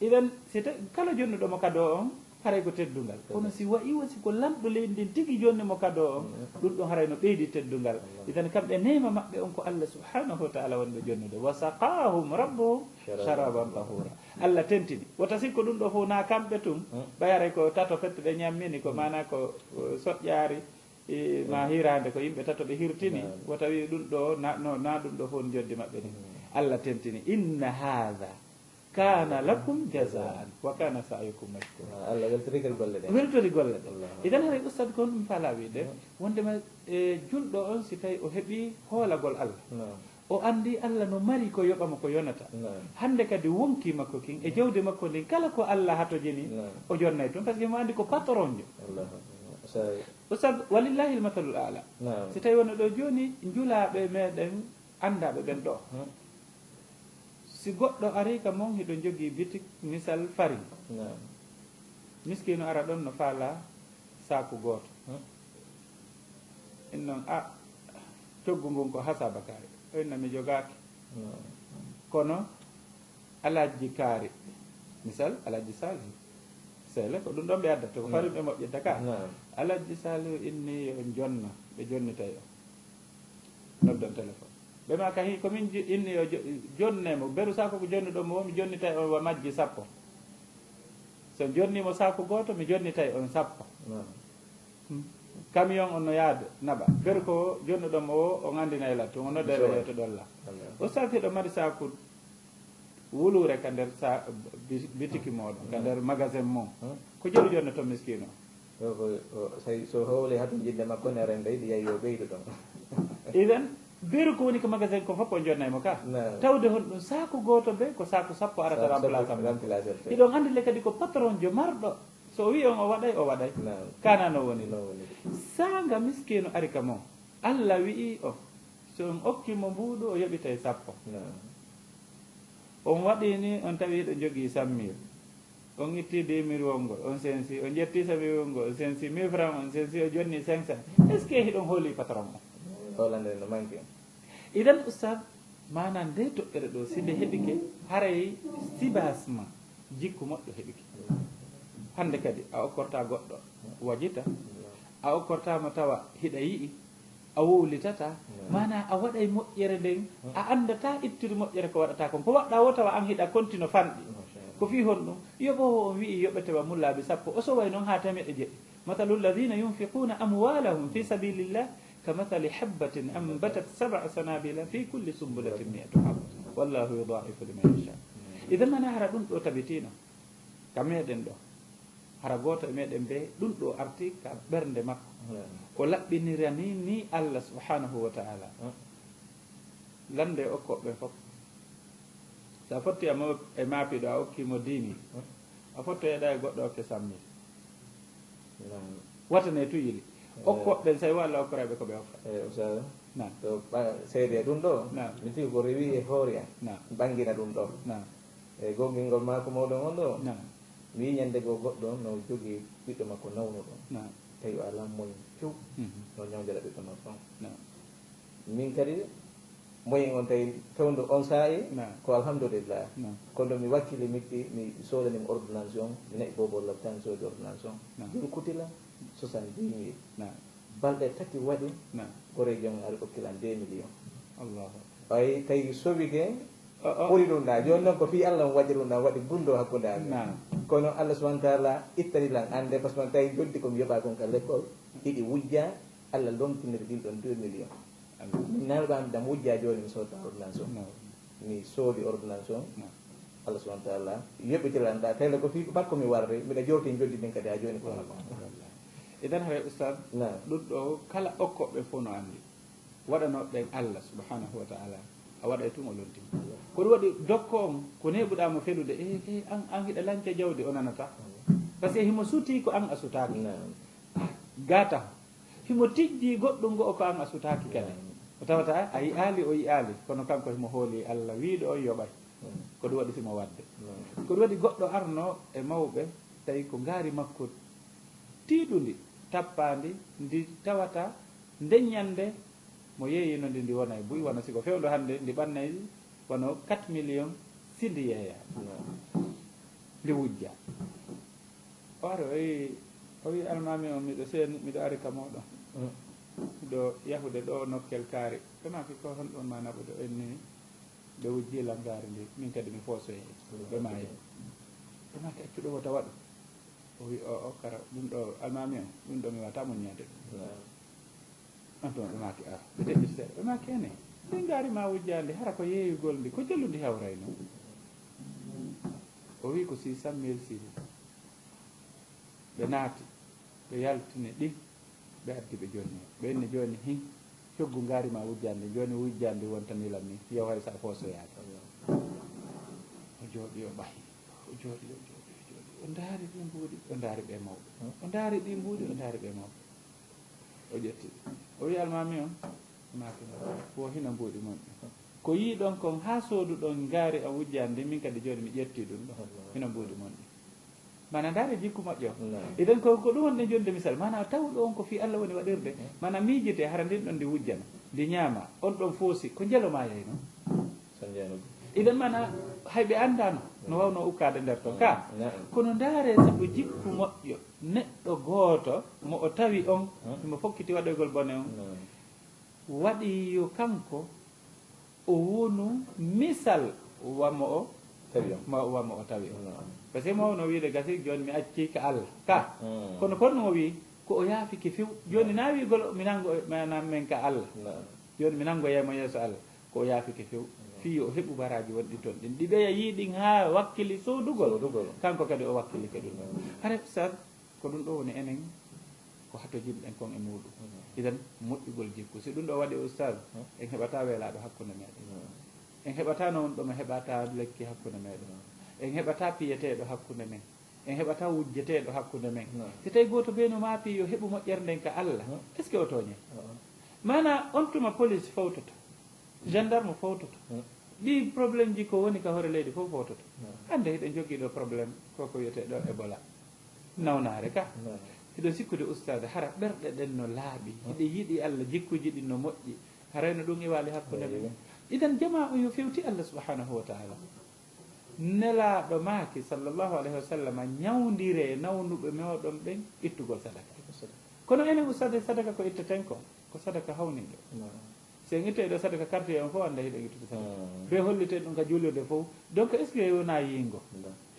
Idan si ta kala jonnuɗo mo kado on, haray ko teddungal. Kono si wayi wa si ko lanɗo leydi ndin tigi jonni mo kado on, ɗum ɗon haray no ɓeydi teddungal. Idan kamɓe neema maɓɓe on ko Allah subhanahu wa taala woni ɓe jonnude. Wa saqahum rabbuhum sharaban tahura. Allah tentini. Wota sikko ɗum ɗo fof na kamɓe tun, ɓay haray ko tato fette ɓe ñammini, ko mana ko soƴƴaari ma hirande ko yimɓe tato ɓe hirtini. Wota wi ɗum ɗo na, no, na ɗum ɗo fof joddi maɓɓe ni. Allah tentini, inna hadha kana lakum jazaan wa kana sa'yukum mashkura. Allah weltori kadi golle ɗe. Weltori golle ɗe. Idan haray ustad kon ɗum fala wiide wondema e julɗo on si tawi o heɓi hoolagol Allah, o anndi Allah no mari ko yoɓa mo ko yonata. Hannde kadi wonki makko kin e jawdi makko ndin, kala ko Allah hatojini, o jonnay tun, parce que mo anndi ko patron jo. Ustad, walillahi lmathalul ala. Si tawi wonno ɗo jooni njulaaɓe meɗen anndaaɓe ɓen ɗo, si goɗɗo ari ka mon hiɗo jogii bitik misal farin, miskino ara ɗon no faala saaku gooto. Innon a coggu ngun ko hasaba kaari, o inna mi jogaaki. Kono alajji kaari, misal alajji salihu seele ko ɗum ɗon ɓe addata ko farin ɓe moƴƴinta ka. Alajji salihu inni yo jonna, ɓe jonnitay o noddon téléphone. Ɓe ma ka hi ko min inni yo jonne mo beru sako ko jonnuɗo mo mi jonnitay o wa majji sappo. So jonni mo sako goto mi jonnitay on sappo. Camion on no yaade naɓa. Beru ko jonnuɗo mo o on anndinay lattu on noddere yeeto ɗolla. O safi ɗo mari saku wuluure ka nder bitiki mooɗon ka nder magasin mon. Ko jeru jonne to miskino? So howle hato jinde makko ne renda yiɗi yayi yo ɓeydo ɗon. Idan beru ko woni ko magasin ko fof o jonnay mo ka. Tawde hon ɗum saku goto be ko saku sappo arata remplace am. Hiɗon anndi le kadi ko patron jo marɗo. So o wi on o waɗay o waɗay. Kana no woni? Sanga miskino ari ka mon, Allah wi'i o so on okki mo mbuuɗu o yoɓitay sappo. On waɗi ni on tawi hiɗo jogii sammir, on itti dimir wongol on sensi, on jetti sammir wongol on sensi mille franc, on sensi o jonni cinq cent. Est ce que hiɗon hooli patron o? Hoolande no manki. Idan ustad, maana nde toɓɓere ɗo si nde heɓike, haray sibas ma jikku moƴƴo heɓike. Hannde kadi a okkorta goɗɗo wajita, a okkorta mo tawa hiɗa yi'i, a wowlitata. Maana a waɗay moƴƴere nden, a anndata ittude moƴƴere ko waɗata kon ko waɗɗa wo tawa an hiɗa kontino fanɗi. Ko fii honɗum? Yoɓoowo on wi'i yoɓete wa mun laabi sappo, o soway noon haa temeɗe jeɗɗi. Mathalu alladhina yunfiquna amwalahum fi sabilillah kamathali habbatin anbatat sab'a sanabila fi kulli sumbulatin mi'atu habba wallahu yudha'ifu liman yasha. Idan mana hara ɗum ɗo tabitino ka meɗen ɗo, hara gooto e meɗen be ɗum ɗo arti ka ɓernde makko, o laɓɓinirani ni Allah subhanahu wa ta'ala. Lande okkoɓe fof. So a fotti e maapiiɗo a okki mo dix mille, a fottoyeɗa e goɗɗo okke cent mille. Watane tuyili okkoɓe ɓen, so tawi Allah okkoray ɓe ko ɓe okka. Eyi, ustaz. Naam. To seede ɗum ɗo, mi tigi ko rewi e hoore an ɓangina ɗum ɗo. Eyi, gongingol maako mawɗo on ɗo. Mi wi ñande goo goɗɗo no jogi ɓiɗɗo makko nawnuɗo, tawi o alaa moyen few no ñawndira ɓiɗɗo makko on. Min kadi moyen on tawi fewndo on saa'i, ko alhamdulillah. Kono mi wakkili mitti mi soodani mo ordonnance on, mi naɓi bobo laptan soodi ordonnance on. Juru kutila soixante-dix mille. Balɗe tati waɗi, goreejo on ari okkilan deux millions. Ɓay tawi sowike ɓuri ɗum ɗa. Jooni noon ko fii Allah on waɗi ɗum ɗa, waɗi gunndo hakkunde amen. Kono Allah subhanahu wa taala ittani lan annde, parce que tawi joddi ko mi yoɓa kon ka l'école, hiɗi wujja, Allah lomtiniri ɗin ɗon deux millions. Min nalɓa mi ɗam wujja jooni mi sodda ordonnance on. Mi soodi ordonnance on. Allah subhanahu wa taala yoɓitilan ɗa, tawi ko fii makko mi warri, miɗa jowti joddi ɗin kadi ha jooni ko makko. Idan haray ustad, ɗum ɗo kala okkoɓe fof no anndi. Waɗanooɓe ɓen Allah subhanahu wa taala A waɗay tun o lonti. Ko ɗum waɗi dokko on, ko neeɓuɗaa mo felude, e, e, an, an hiɗa lanca jawdi, o nanata. Parce que himo sutii ko an a sutaaki. Gaata. Himo tijji goɗɗum go'o ko an a sutaaki kadi. O tawata a yi'aali, o yi'aali. Kono kanko himo hooli Allah wiiɗo on yoɓay. Ko ɗum waɗi simo waɗde. Ko ɗum waɗi goɗɗo arno e mawɓe, tawi ko ngaari makko tiiɗundi, tappaandi, ndi tawata nden ñande mo yeeyino ndi, ndi wona e buy, wano si ko fewndo hannde, ndi ɓannay wano quatre millions, si ndi yeeya, ndi wujja. O ari, o wi, o wi, "Almaami on, miɗo seeni, miɗo ari ka mooɗon. Miɗo yahude ɗo nokkel kaari." Ɓe maaki, "Ko honɗun ma naɓude?" O inni, "Ɓe wujji lan ngaari ndi, min kadi mi foosoye." Ɓe maayi. Ɓe maaki, "Accu ɗo wota waɗu." O wi, "O, o, kara, ɗum ɗo, Almaami on, ɗum ɗo mi wata muññaade ɗum." On tuma ɓe maaki, "Ah, ɓe deƴƴiti seeɗa." Ɓe maaki, "Ene, ɗin ngaari ma wujjaandi, hara ko yeeyugol ndi, ko jelu ndi hawrayno?" O wi, "Ko six cent mille siri." Ɓe naati, ɓe yaltini ɗin, ɓe addi ɓe jonni. Ɓe inni, "Jooni hin, coggu ngaari ma wujjaandi, jooni wujjaandi wonta nilam ni, yaw hay sa foosoyaade." O jooɗi, o ɓahi, o jooɗi, o jooɗi, o jooɗi. O ndaari ɗin mbuuɗi, o ndaari ɓe mawɓe. O ndaari ɗin mbuuɗi, o ndaari ɓe mawɓe. O ƴetti ɗi. O wi, "Almaami on?" Maaki, "Wo hino mbuuɗi mon ɗin. Ko yiiɗon kon haa sooduɗon ngaari an wujjaandi, min kadi jooni mi ƴetti ɗum ɗo. Hino mbuuɗi mon ɗin." Mana ndaare jikku moƴƴo. Idan ko, ko ɗum wonɗen jonde misal. Mana tawɗo on ko fii Allah woni waɗirde. Mana miijite hara ndin ɗon ndi wujjana, ndi ñaama, on ɗon foosi, ko njelo maayayno. Idan mana hay ɓe anndano no wawno ukkaade nder ton ka. Kono ndaare sabu jikku moƴƴo neɗɗo gooto mo o tawi on, himo fokkiti waɗoygol bone on. Waɗi yo kanko o wonu misal wa mo o tawi on. Ma, wa mo o tawi on. Parce que mo wawno wiide gasi jooni mi acci ka Allah. Ka. Kono kon ɗum o wi ko o yaafike few. Jooni na wiigol mi nango, maanaam men ka Allah. Jooni mi nangoyay mo yeeso Allah. Ko o yaafike few. Fii yo o heɓu baraaji wonɗi ton ɗin. Ɗi ɓeya yii ɗin haa wakkili soodugol. Kanko kadi o wakkilike ɗum. Hare Ustaz, ko ɗum ɗo woni enen ko hatojinɗen kon e muuɗum. Idan, moƴƴugol jikku. Si ɗum ɗo waɗi, Ustaz, en heɓata weelaaɗo hakkunde meɗen. En heɓata no wonɗo mo heɓata lekki hakkunde meɗen. En heɓata piyeteeɗo hakkunde men. En heɓata wujjeteeɗo hakkunde men. Si tawi gooto bee no maapi yo heɓu moƴƴere nden ka Allah, est-ce que o tooñe? Maana on tuma police fowtoto, gendarme fowtoto. Ɗi problème ji ko woni ka hoore leydi fof fowtoto. Hannde hiɗen jogii ɗo problème ko ko wiyetee ɗo Ebola. Nawnaare ka. Hiɗo sikkude ustaade hara ɓerɗe ɗen no laaɓi. Hiɗe yiɗi Allah, jikkuji ɗin no moƴƴi. Harayno ɗum iwaali hakkunde men. Idan jamaa o yo fewti Allah subhanahu wa ta'ala. Nelaaɗo maaki, sallallahu alayhi wa sallam, ñawndire nawnuɓe mooɗon ɓen ittugol sadaka. Kono enen ustaade, sadaka ko itteten ko, ko sadaka hawniiɗo. Si en ittay ɗo sadaka quartier on fof annda hiɗen ittude sadaka. Be hollite ɗum ka juulirde fof. Donc est-ce que wona yiingo?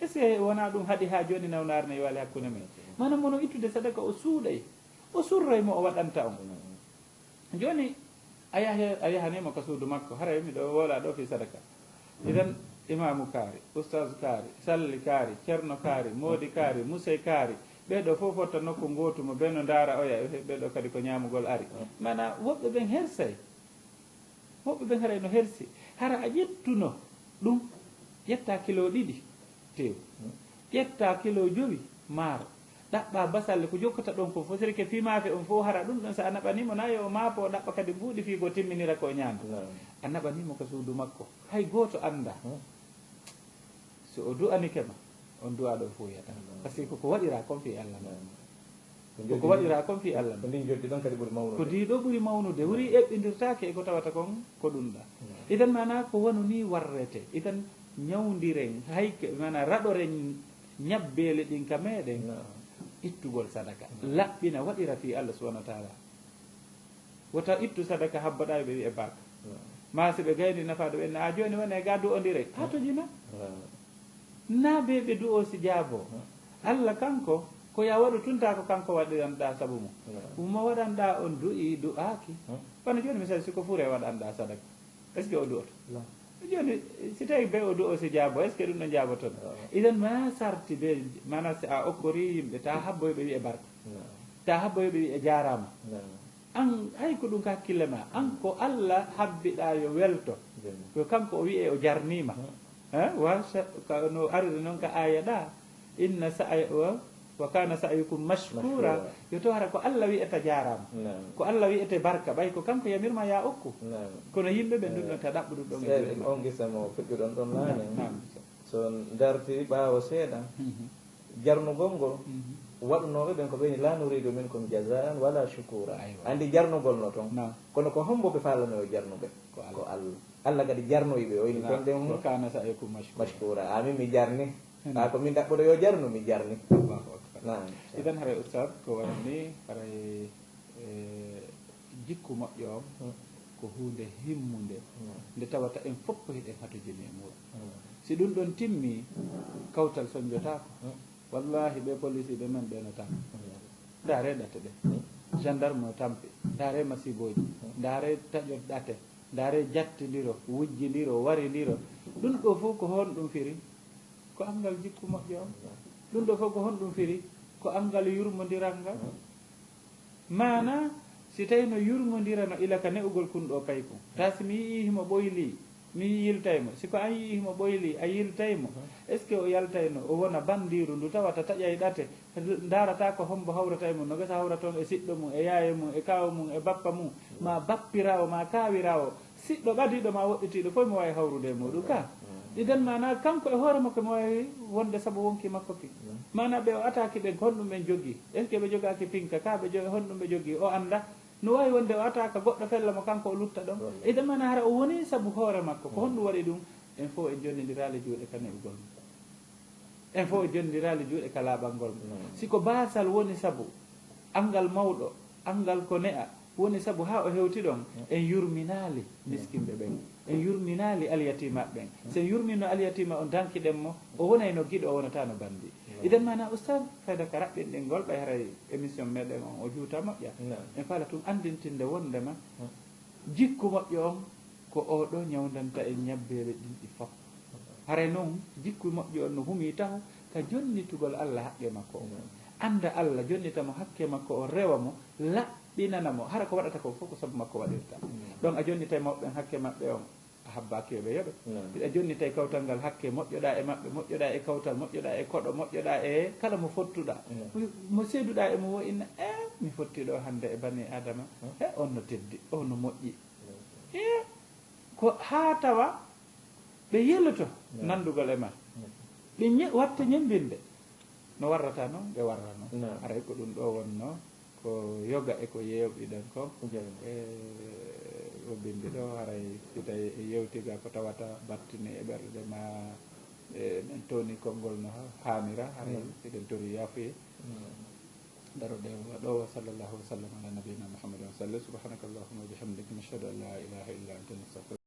Est-ce que wona ɗum haɗi haa jooni nawnaare ne iwaali hakkunde men? Maanaam mono ittude sadaka o suuɗay, o surray mo o waɗanta on. Jooni a yahe, a yahanimo ka suudu makko, haray miɗo woola ɗo fii sadaka. Idan imaamu kaari, ustaazu kaari, salli kaari, cerno kaari, moodi kaari, musey kaari, ɓee ɗo fof fotta nokku ngootu mo ɓee no ndaara oya, e ɓee ɗo kadi ko ñaamugol ari. Maana woɓɓe ɓen hersay, woɓɓe ɓen haray no hersi. Hara a ƴettuno ɗum, ƴetta kilo ɗiɗi tew, ƴetta kilo jowi maaro, ɗaɓɓa basalle ko jokkata ɗon ko fof, sirke fii maafe on fof, hara ɗum ɗon so a naɓanimo na yo o maafo, o ɗaɓɓa kadi mbuuɗi fii ko timminira ko o ñaama. A naɓanimo ka suudu makko, hay gooto annda. So o du'anike ma, on du'a ɗo fuuyata. Parce que ko ko waɗira kon fii Allah. Ko ko waɗira kon fii Allah. Ko ndin joddi ɗon kadi ɓuri mawnude. Ko ndi ɗo ɓuri mawnude. Wuri eɓɓindirtaake e ko tawata kon ko ɗum ɗa. Idan maana ko wano ni warrete. Idan ñawndiren, hay ke, maana raɗoren ñabbeele ɗin ka meɗen. Ittugol sadaka. Laɓɓina waɗira fii Allah subhanahu wa ta'ala. Wota ittu sadaka habboɗa ɓe wi'e barka. Ma si ɓe gayni nafaaɗo ɓe, a jooni woni e ga du'ondiray. Ha to jina. Na be ɓe du'o si jaabo. Allah kanko, ko ya waɗu tunta ko kanko waɗiranɗa sabu mo. Mo waɗanɗa on du'i, du'aaki. Kono jooni misal si ko fure waɗanɗa sadaka. Est-ce que o du'oto? Jooni si tawi be o du'o si jaabo, est-ce que ɗum ɗo jaaboton? Idan ma sarti be, mana si a okkori yimɓe, ta habbo ɓe wi'e barka. Ta habbo ɓe wi'e jaaraama. An, hay ko ɗum ka hakkille ma. An ko Allah habbiɗa yo welto. Jam. Ko kanko o wi'e o jarnima. Hmm. Eh, wa sa-, ka no ariri noon ka aya ɗa. Inna sa'ya-, wa, wa kana sa'yukum mashkura. Mashkura. Yo to hara ko Allah wi'eta jarama. Naam. Ko Allah wi'ete barka, ɓay ko kanko yamirma ya okku. Naam. Kono yimɓe ɓe ndun ɗon ta ɗaɓɓudu ɗon e Eh, juuɗe ma. On gisa mo feƴƴuɗon ɗon laane. Naam. So darti ɓaawo seeɗa, Mhm. jarnugol ngol, Mhm. waɗunooɓe ɓen ko ɓe ni, "La nuridu minkum jazaan wala shukura." Aywa. Andi jarnugol no toon. Naam. Kono ko hombo ɓe faalano yo jarnu ɓe? Ko Allah. Ko Allah. Allah kadi jarnoyi ɓe, o ini Naam. Ton ɗen Wa kana sa'yukum mashkura. Mashkura. Amin mi jarni. Hmm. Kaa ko min ɗaɓɓuɗo yo jarnu, mi jarni. Allahu akbar. Naam. Idan haray ustad ko woni ni, haray, eh, jikku moƴƴo on Hmm. ko huunde himmunde. Hmm. Nde tawata en fof ko hiɗen hatojini e muuɗum. Hmm. Si ɗum ɗon timmi, kawtal soñjotaako. Hmm. Wallahi ɓe polisiiɓe men ɓe no tampi. Hmm. Ndaare ɗate ɗe. Hmm. Gendarme no tampi. Ndaare masibooji. Hmm. Ndaare taƴo ɗate. Ndaare jattindiro, wujjindiro, warindiro. Ɗum ɗo fof ko honɗum firi? Ko anngal jikku moƴƴo on. Ɗum ɗo fof ko honɗum firi? Ko anngal yurmondiral ngal. Maana, si tawi no yurmondira no ila ka ne'ugol kun ɗo paykun. Ta si mi yi'i himo ɓoyli, mi yiltay mo. Si ko an yi'i himo ɓoyli, a yiltay mo. Est-ce que o yaltayno? O wona bandiiru ndu tawata taƴay ɗate. Ndaarata ko hombo hawrata e mum, no gasa hawra toon e siɗɗo mum, e yaaye mum, e kaawa mum, e bappa mum, ma bappiraawo, ma kaawiraawo, siɗɗo ɓadiiɗo ma woɗɗitiiɗo, fof mo waawi hawrude e muuɗum ka. Idan maana kanko e hoore makko mo waawi wonde sabu wonki makko ki. Maana ɓe o ataaki ɓen, ko honɗum ɓen jogii? Est-ce que ɓe jogaaki pinka? Ka ɓe jo-, honɗum ɓe jogii? O annda. No waawi wonde o ataaka goɗɗo fella mo kanko o lutta ɗon. Idan maana hara o woni sabu hoore makko. Ko honɗum waɗi ɗum? En fof en jonnindiraali juuɗe ka ne'ugol mo. En fof en jonnindiraali juuɗe ka laaɓangol mo. Si ko baasal woni sabu, anngal mawɗo, anngal ko ne'a, woni sabu haa o hewti ɗon, en yurminaali miskinɓe ɓen. En yurminaali alyatiimaaɓe ɓen. Si en yurmino alyatima on, dankiɗen mo, o wonayno giɗo, o wonata no banndi. Idan maana, ustad, fayda ka raɓɓinɗingol, ɓay haray émission meɗen on o juuta moƴƴa. En faala tun anndintinde wondema, jikku moƴƴo on, ko oo ɗoo ñawndanta en ñabbeele ɗin ɗi fof. Haray non, jikku moƴƴo on no humii taho ka jonnitugol Allah haqqe makko on. Annda Allah, jonnita mo haqqe makko on, rewa mo, laɓɓinana mo. Hara ko waɗata kon fof ko sabu makko waɗirta. Ɗon a jonnitay mawɓe ɓen haqqe maɓɓe on, a habbaaki yo ɓe yoɓe. Hiɗa jonnitay kawtal ngal haqqe, moƴƴoɗaa e maɓɓe, moƴƴoɗaa e kawtal, moƴƴoɗaa e koɗo, moƴƴoɗaa e kala mo fottuɗaa. Mo, mo seeduɗaa e mum o inna, "Eh, mi fotti ɗo hannde e bani Adama. Eh, on no teddi, on no moƴƴi." Eh, ko haa tawa ɓe yeloto nanndugol e ma. Ɓe ñe-, watta ñemmbinde no warrata noon, ɓe warra noon. Haray ko ɗum ɗo wonno, ko yoga e ko yeewɓiɗen ko. E o bimbi ɗo, haray si tawi e yewtiga ko tawata battini e ɓerɗe ma, e men toni konngol no ha-, haanira, haray eɗen tori yaafuye. Daroɗen ɗo, wa sallallahu wa sallam ala nabiyina Muhammadin wa sallam. Subhanaka Allahumma wa bihamdika, nashhadu an la ilaha illa anta, nastaghfiruka.